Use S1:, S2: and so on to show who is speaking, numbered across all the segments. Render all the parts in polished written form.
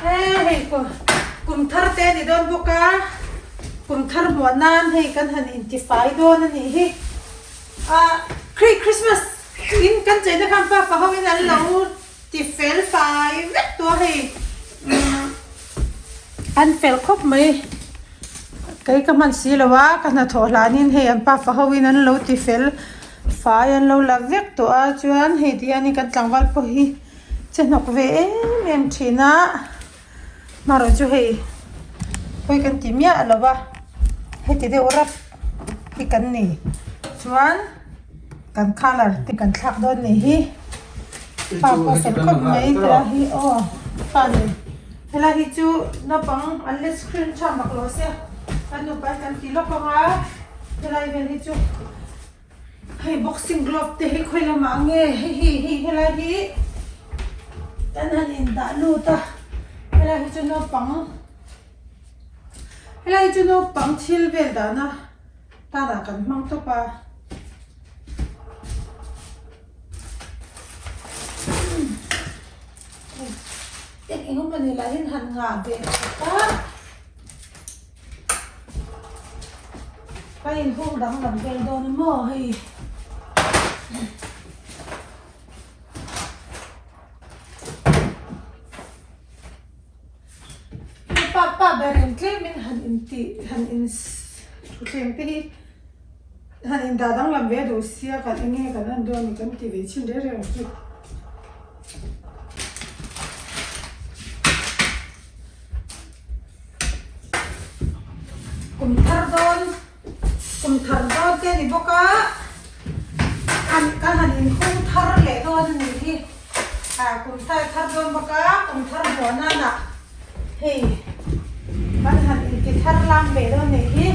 S1: He hei kum thar te a ni dawn bawk a, kum thar hmuah nan hei kan han intifai dawn a nih hi. Ah Christmas in kan cheina khan pa fa ho in an lo ti fel fai vek tawh a hei an fel khawp mai. Kei ka hman si lo a, ka hnathawh hlanin hei an pa fa ho in an lo ti fel fai an lo la vek tawh a chuan hei ti hianin kan tlangval pawh hi Che hnawk ve em em thin a, hmarawh chu hei hawi kan ti miah lo va, heti deuh rap hi kan ni chuan kan colour te kan thlak dawn nih hi pa pawh fel khawp mai helai hi aw pa nen helai hi chu naupang an let screen tha mak lo se kan nupa in kan ti lawk ang a helai vel hi chu. Hei boxing glove te hi khawi lamah nge hei hi hei helai hi kan han indah lut a helai hi chu naupang helai hi chu naupang thil vel dahna tanah kan hmang tawp a. Eng eng emawni lahin han ngah ve khawp a. Ka inhung danglam vel dawn a maw hei. Pa pa ber in tlem in han in ti han in thutthleng te hi han in dah danglam ve duh sia kan enge kan en dawn ni kan ti ve chhin reng reng chu. Kum thar dawn kum thar dawn te a ni bawk a han kan han inhung thar leh dawn a nih hi ah kum thar thar dawn bawk a kum thar hmuah nana hei kan han inti thar lam ve dawn a nih hi.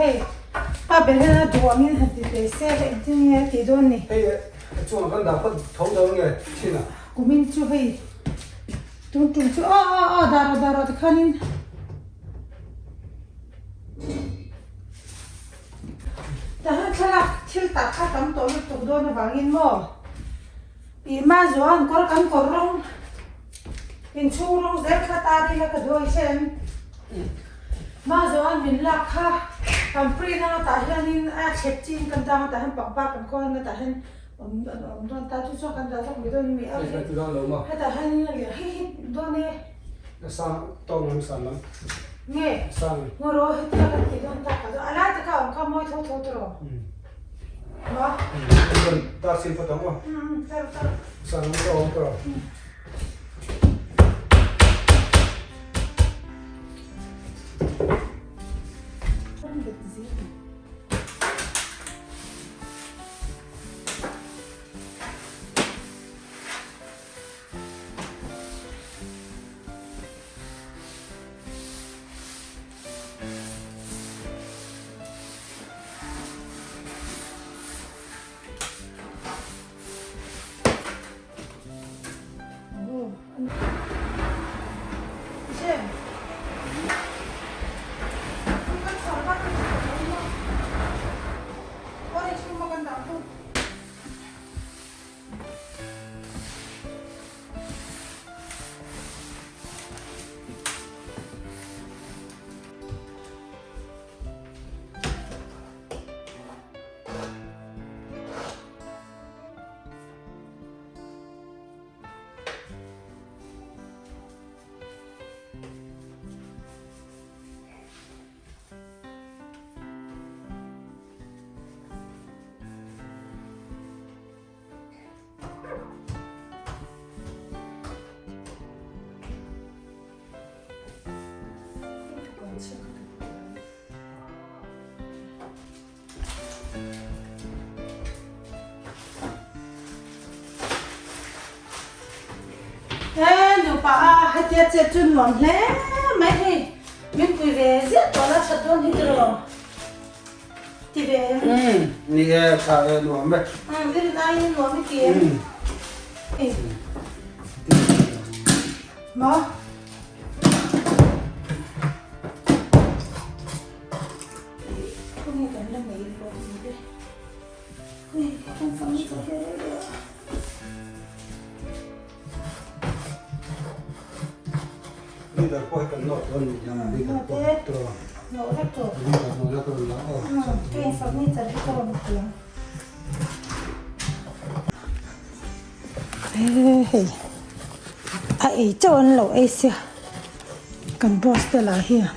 S1: Hei pa ber hian a duh angin han ti teh se a engtin nge a tih dawn ni.
S2: Hei a chungah kan dah phawt tho dawn nge thin a.
S1: Kumin chu hei tun tum chu aw aw aw dah rawh dah rawh tikhanin. Tahan thlalak thil tak kha tam tawh lutuk dawn avangin maw ih ma zuan kawr kan kawr rawng inchhung rawng zel kha tar ila ka duai hre em ma zuan min lak kha kan print anga tah hianin a thlep chin kan tang a tah hian pangpar kan khawl anga tah hian awm awm dawn ta chu chuan kan dah zawk mai dawn a ni a hetah hianin a lian hei hi dawn e.
S2: Sang tawng lam san lam.
S1: Nge?
S2: Sang.
S1: Ngawraw hetia kan tih dawn tak a lai taka awm kha mawi tho tho tawh. Ma?
S2: Kan tar sin phawt ang aw.
S1: Tar tar.
S2: San lam ka awm tawh.
S1: He nupa a hetia chet chu nuam hle mai hei min pui ve ziah tawh la that dawn hi tiraw ti ve em?
S2: Umm ni e tha e nuam e.
S1: Umm i rin aiin nuam i ti em? Maw? Khawnge kan la nei bawk ni le. Hei kan fang hi ka hre reuh reuh a.
S2: Leader pawh hi kan nawt dawn ni a, leader pawh tawh.
S1: Nawh vek tawh.
S2: Leader nawh la ka rawn la aw.
S1: Kei furniture hi ka rawn tiang. Hei a ei chauh an lo ei sia kan boss te lah hian.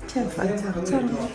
S1: Thian fai char char mai.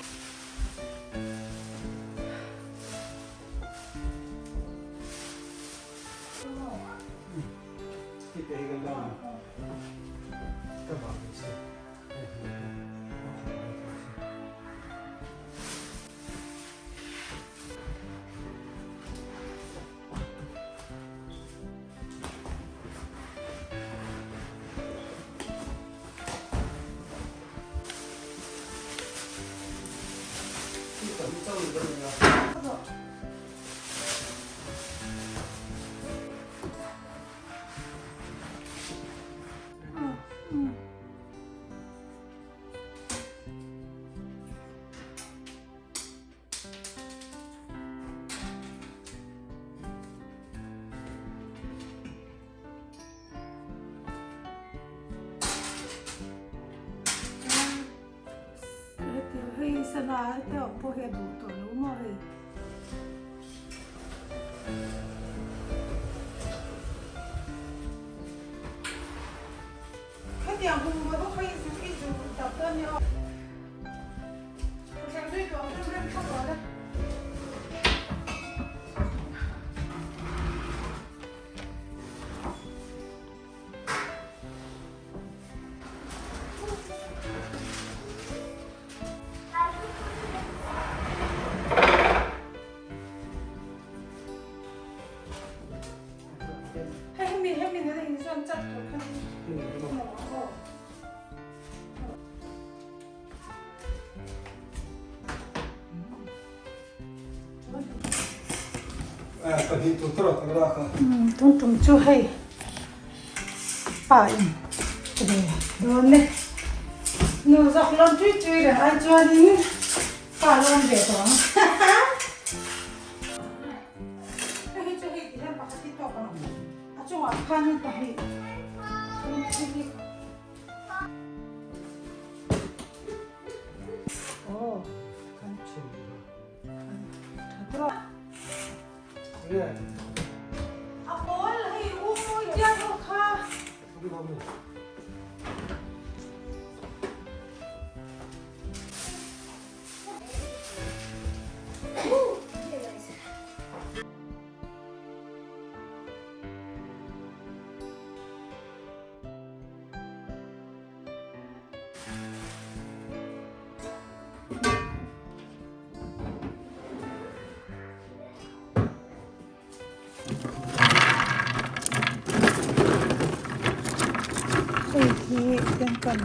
S1: Hei sana te awm pawh hi a duh tawh lo maw hei. Khatiang hum maw bawk kha i zu i zu tak dawn nia aw. Thutthleng zui duh ang rem rem thlap rawh le. Hei hemi hemi nena inzuan chat tur khan aw. Tun tum chu hei pa in ve dawn e nu zawk lawn tui tui reng ai chuanin pa lawn ve tawh ang hei hi chu hei ti hian pakhat hi tawk ang a chungah khanin pahnih A pawl hei u mawi chiah ho kha. Hei hi hian kan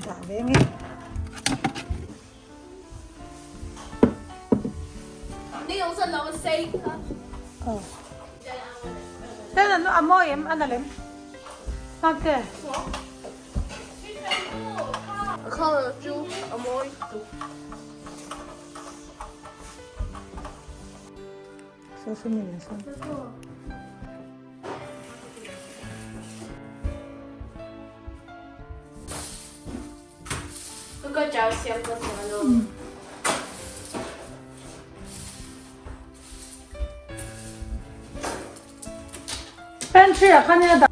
S1: dah ve nge. Ten an a mawi em a na lem Mate. Social media sawn. Pantry ah khan nia dah.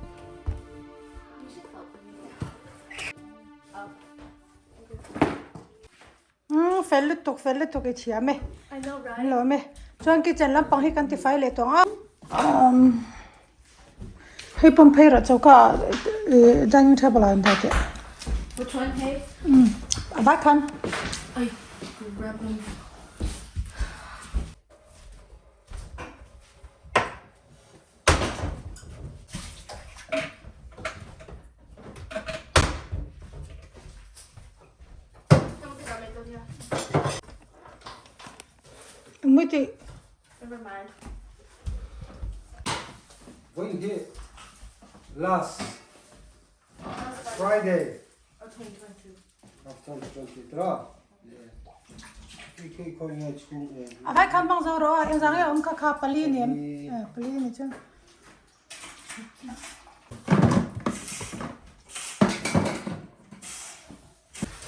S1: Umm fel lutuk fel lutuk i thiam e. An lawm e. Chuan kitchen lampang hi kan tifai leh tawh ang a. Umm. Hei pawm phei rawh choka ah dining table ah in dah teh.
S3: Which one hey?
S1: Um a vai khan.
S3: Ai grab them.
S1: Engmai tih.
S3: Never mind.
S2: Vawiin hi last Friday
S3: Of 2022.
S2: of 2022 tira. Khi khawi nge chhung em.
S1: A vai khan bang zo rawh a engzang nge awm kha kha pali ni em? Pali ni chuan.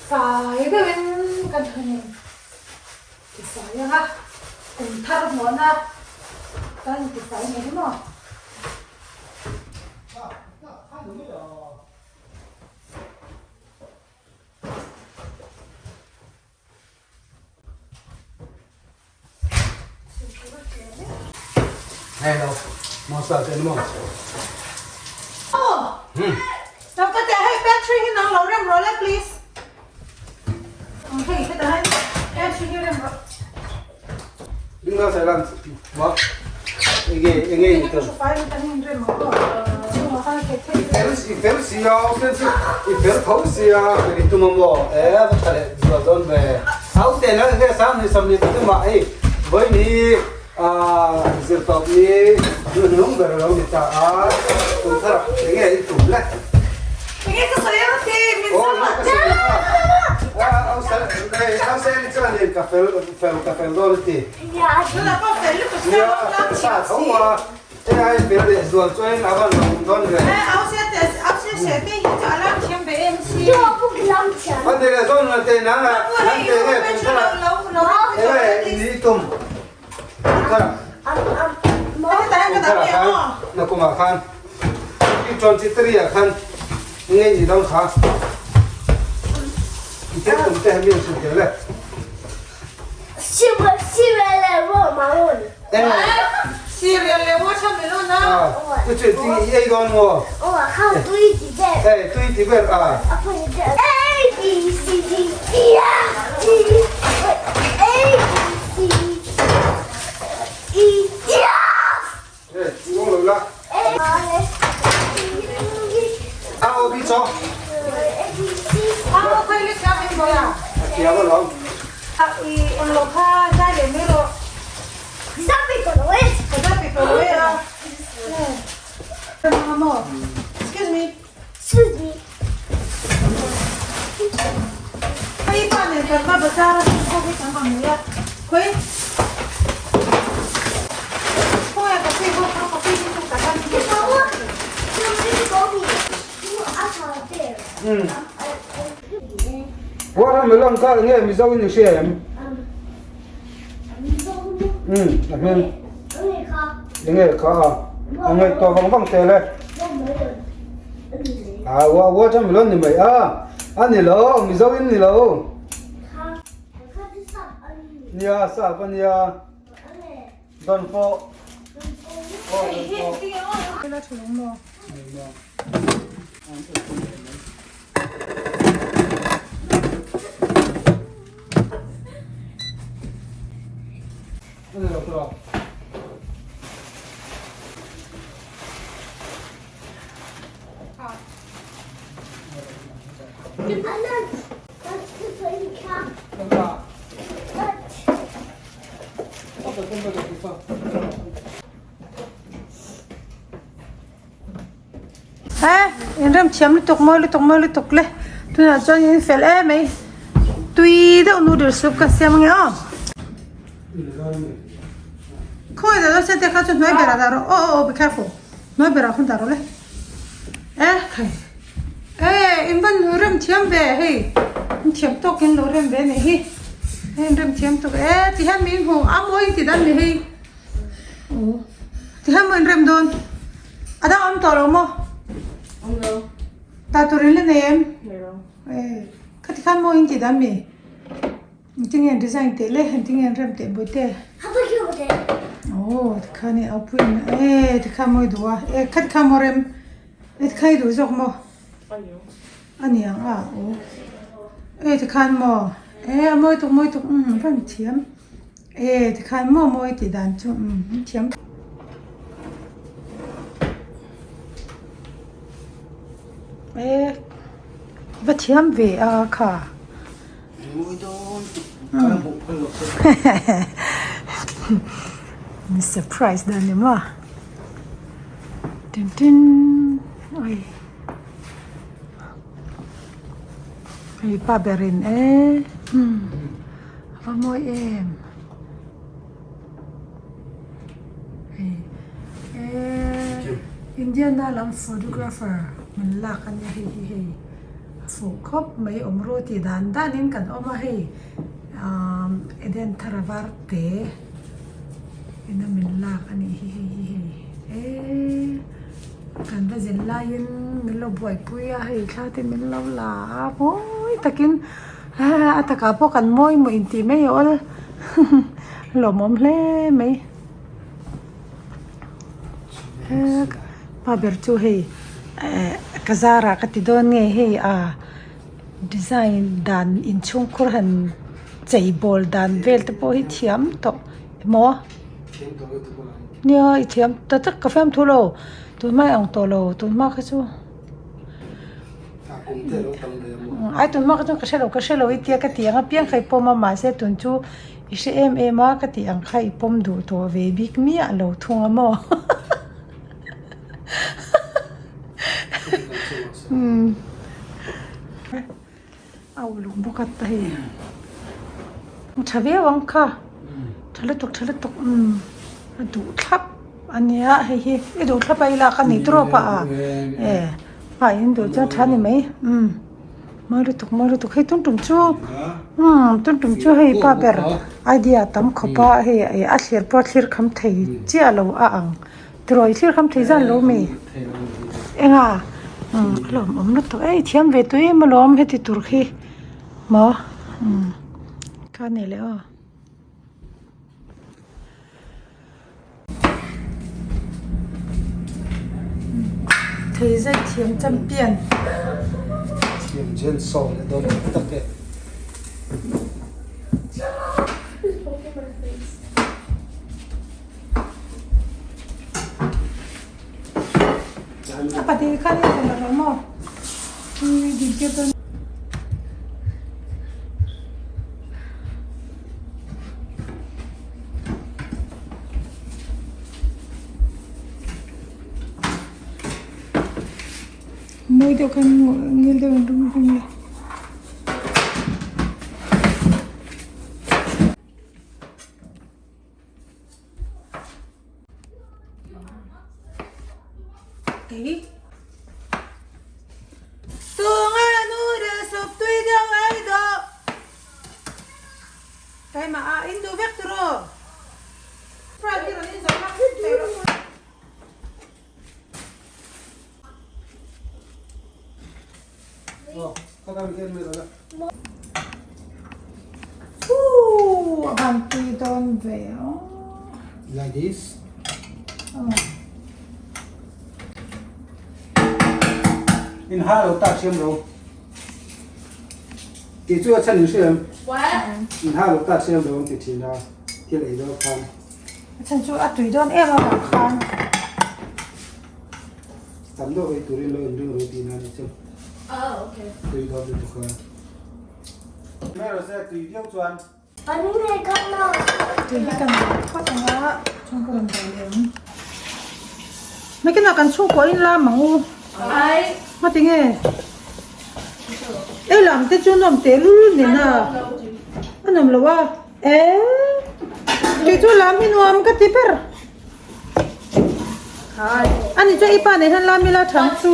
S1: Fai deuhin kan han in ti fai ang a, kum thar hmuahna kan in ti fai mai hi maw.
S2: Hello, Masa te mo.
S1: Oh. Hmm. Đâu có thể hay pantry hi nang lo rem ro le please. Hei heta hai pantry hi rem ro.
S2: Ding na sai lam wa. Enge enge
S1: ni to.
S2: Fel si fel si a fel si i fel tho si a ni tu mo e va thale zuwa zon ve. Au te na nge sam ni sam ni tu ma ei. Voi ni a zir tawp ni nu hnung ber lo ni ta a tum thar enge i tum le.
S1: Enge ka sawi ang ti min sam a.
S2: Au sel au sel chuan in ka fel fel ka fel dawn a ti.
S1: Tunah pawh fel lutuk sia lo tlang thiam si.
S2: E ai fel leh zual chuan a van lo awm dawn ve.
S1: Au sia te au sia se te hi chu a lang thiam ve em si.
S2: Van nei leh zawn te nang a nang te nge tum thar a e ni tum tum thar a tum thar a khan nakum ah khan 2023 ah khan nge ni dang kha i tel tum te hemi an chhun tel le.
S1: Cereal leh watermelon a.
S2: Chu chu ti i ei dawn maw? Ei tui ti ber a. Ei kawng lo la. A aw bi chaw.
S1: A aw khawi lek a em mawi a.
S2: A thiam alawm.
S1: A i eng lo kha zai leh mai rawh. Ka zai pe tawh lo e a. Excuse me. Hei pa nen kan va bazar a thil pawh hi kan rawn nei a, khawi khawi a coffee bawk kha coffee hi chu ka tan
S2: Watermelon kha enge Mizo in i hria em? Umm a hmel enge kha a a ngaihtuah vang vang tel e. A watermelon ni mai a a ni lo Mizo in ni lo. Nia sap a nia dawn pawh.
S1: He inrem thiam lutuk mawi lutuk mawi lutuk le tunah chuan in fel em mai tui deuh noodle soup ka siam ange aw khawi dah dawn se te kha chu hnuai berah dah rawh aw aw be careful hnuai berah khawn dah rawh le e khai e in van rem thiam ve hei in thiam tawk in lo rem ve a nih hi hei in rem thiam tawk e ti hian mi in hmu a mawi in ti dan ni hei. Aw tihian maw inrem dawn? A dang awm tawh lo maw?
S3: Awm lo.
S1: Tah tur in la nei em?
S3: Nei lo.
S1: Eh, khati khan maw in tih dan mi? Engtin nge an design teh le? Engtin nge an rem teh Bawihte? Aw tikhan i au pui in eh tikhan mawi duh a eh khati khan maw rem? E tikhan i duh zawk maw? A ni ang a aw. E tikhan maw? E a mawi tuk mawi tuk umm va mithiam. E tikhan maw mawi tih dan chu umm mithiam. E va thiam ve a kha. Mi surprise dan ni maw tin tin ui hei pa berin e umm a va mawi em hei e Indiana lam photographer min lak a nia hei hi hei. A fuh khawp mai awm ru tih dan danin kan awm a hei ahh Eden thar a var te ina min lak a nih hi hei hi hei eee kan va zin laiin min lo buaipui a hei thla te min lo la a mawi takin a takah pawh kan mawi maw intih mai a awl lawmawm hle mai. Pa ber chu hei eh ka zarah ka ti dawn nge hei a design dan inchhungkhur han chei bawl dan vel te pawh hi thiam tawh emaw nia i thiam ta tak ka fiam thu lo tunhma i ang tawh lo tunhma kha chu ai tunhma kha chu ka hrelo ka hrelo i tia ka ti ang apiang kha i pawm a mahse tun chu. I hre em em a ka tih ang kha i pawm duh tawh ve bik miah lo thung a maw umm a uluk bawk a ta hei tha viau ang kha tha lutuk tha lutuk umm a duh thlap a nia hei hi i duh thlap a i lak a ni tawp a e pa in duh chuan tha a ni mai umm. Mawi lutuk mawi lutuk hei tun tum chu umm tun tum chu hei pa ber idea tam khawp a hei a thlir pawh a thlir kham thei chiah lo a ang tiraw i thlir kham thei zan lo mi enga umm a lawmawm lutuk ei thiam ve tui em alawm heti tur khi maw umm kha ni leh aw. Thei zai thiam champion.
S2: Thiam chen saw leh dawn tak tak e.
S1: A pahnih khan i awm lo maw? Mawi deuh khan ngil deuh in rum rum la. Keimah ah in duh vek tur aw. Fry hi rawn in zawh hlak hlak thei rawh. Ooh, a van tui dawn ve aw.
S2: Like this.
S1: Oh.
S2: In ha lo tak siam ro. Tih chu a chhan in hria em? In ha lo tak siam lo ang ti thin a, thil ei dawn khan.
S1: A chhan chu a tui dawn em avang khan.
S2: Tam deuh ei turin lo inring ru tihna a ni chu. Tui dawn lutuk a. Mai rawh se, tui viau chuan.
S1: Tui hi kan phawt ang a, chuan ka rawn dah leh ang. Nakinah kan chhungkaw in lam ang u. Ngati nge? Ei lam te chu nuam teh lul nen a. A nuam lo a. Eee. Kei chu lam hi nuam ka ti ber. Ani chuan i pa nen hian lam ila thang chu.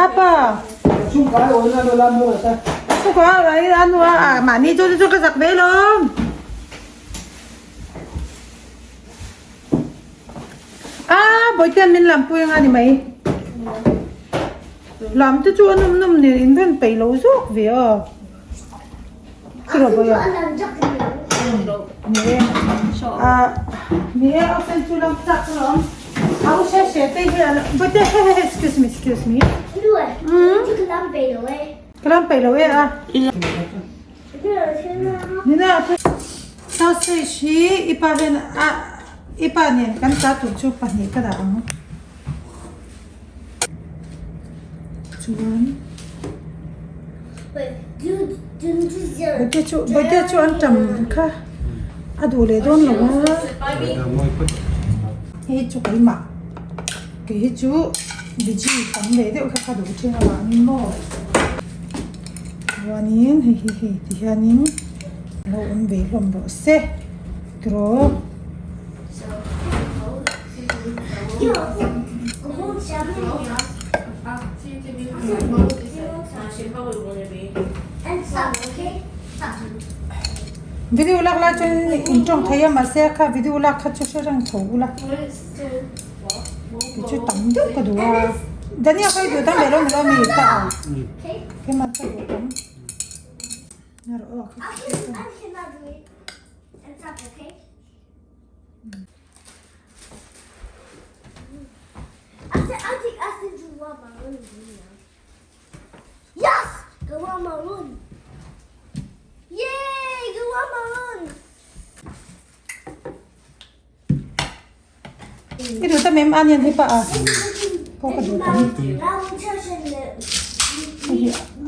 S1: A pa. Chhungkaw ai a nu a mahni chu chu ka zak ve lawm. A bawihte min lam pui anga ni mai. Lam te chu a nawm nawm nen in rawn peih lo zawk ve a. Ni e. A ni e a sen chu lam chak alawm. Au she she te hi a but he he excuse me excuse me. Ka lam peih lo e a. Nina sausage hi i pa hian a i pa nen kan ta tur chu pahnih ka dah ang. Chuan Bawihte chu Bawihte chu an tam kha a duh leh dawn lo a. Hei chu keimah kei hi chu biji tam leh deuh kha ka duh thin avangin maw chuanin hei hi hei ti hianin lo awm ve hlawm rawh se tiraw. Video lak lai chuan in tawng thei a mahse kha video lak kha chu hre reng tho ula ti chu tam deuh ka duh a Daniel kha i duh tam leh lo ni lo mi ka ang keimah ka duh tam I duh tam em onion hi pah a pawh ka duh tam hei hi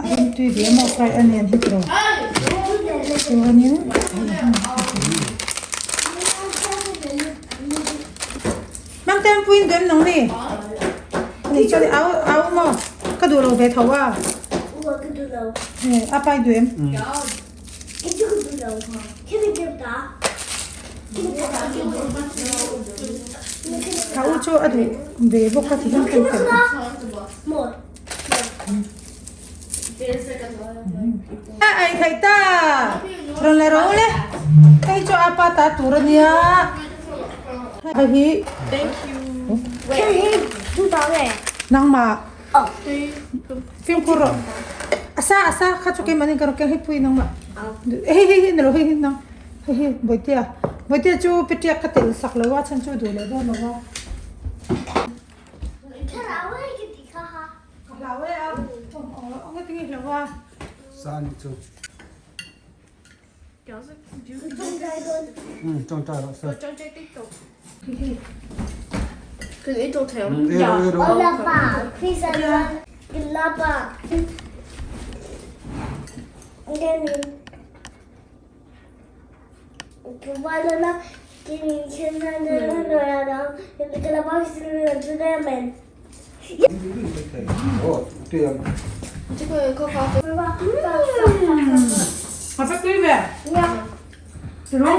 S1: a rim tui ve emaw fried onion hi tiraw chuanin Mangte an puiin duh em nang ni ni chuan au au maw ka duh lo ve tho a a pai duh em. Ka u chu a duh ve bawk a ti hian ka inpeih a ei theih ta rawn la rawh le hei chu a pa ta tur a nia hei hi nangmah Fimkhur rawh. A sa a sa kha chu keimah nen ka rawn keng hei pui nangmah. Hei hei hei ni lo hei hei nang hei hei Bawihtea Bawihtea chu Petriak ka telh sak lo a chhan chu duh leh dawn lo a. Ka hlau e a awm e tinge hlau a.
S2: Sa ni chu. Tawngtai rawh se.
S1: A va tui ve. Tiraw?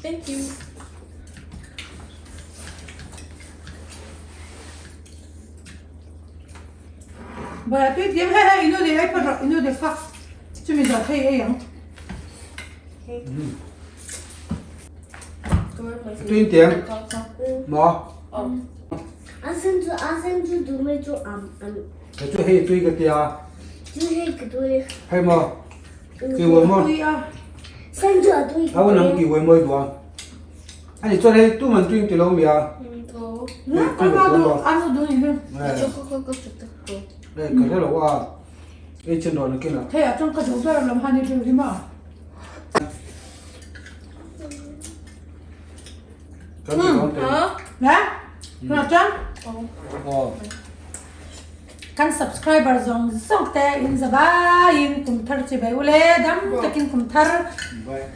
S3: Thank you.
S1: Bawih tui diam hei hei inu leh ei phawt rawh inu leh kha chumi zawh thei ei ang.
S2: Tui tiang maw? Chu hei tui ka tia. Hei maw? Kiuai maw? Au nang kiuai mawi duh a. Ani chuan hei tu man tui ti lo mi a. Hei ka hre lo a. Ei chin rawn kin a.
S1: Hei a chuan ka duh ber lam han i ṭeuh hi ma.
S2: Kan ti dawn teh.
S1: Nè? Tunah chuan kan subscriber zawng zawng te in za vaiin kum thar chi bai ule dam takin kum thar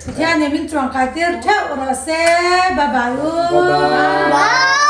S1: Pathian nen min chuangkai tir theuh rawh se bye bye u.
S2: Bye bye.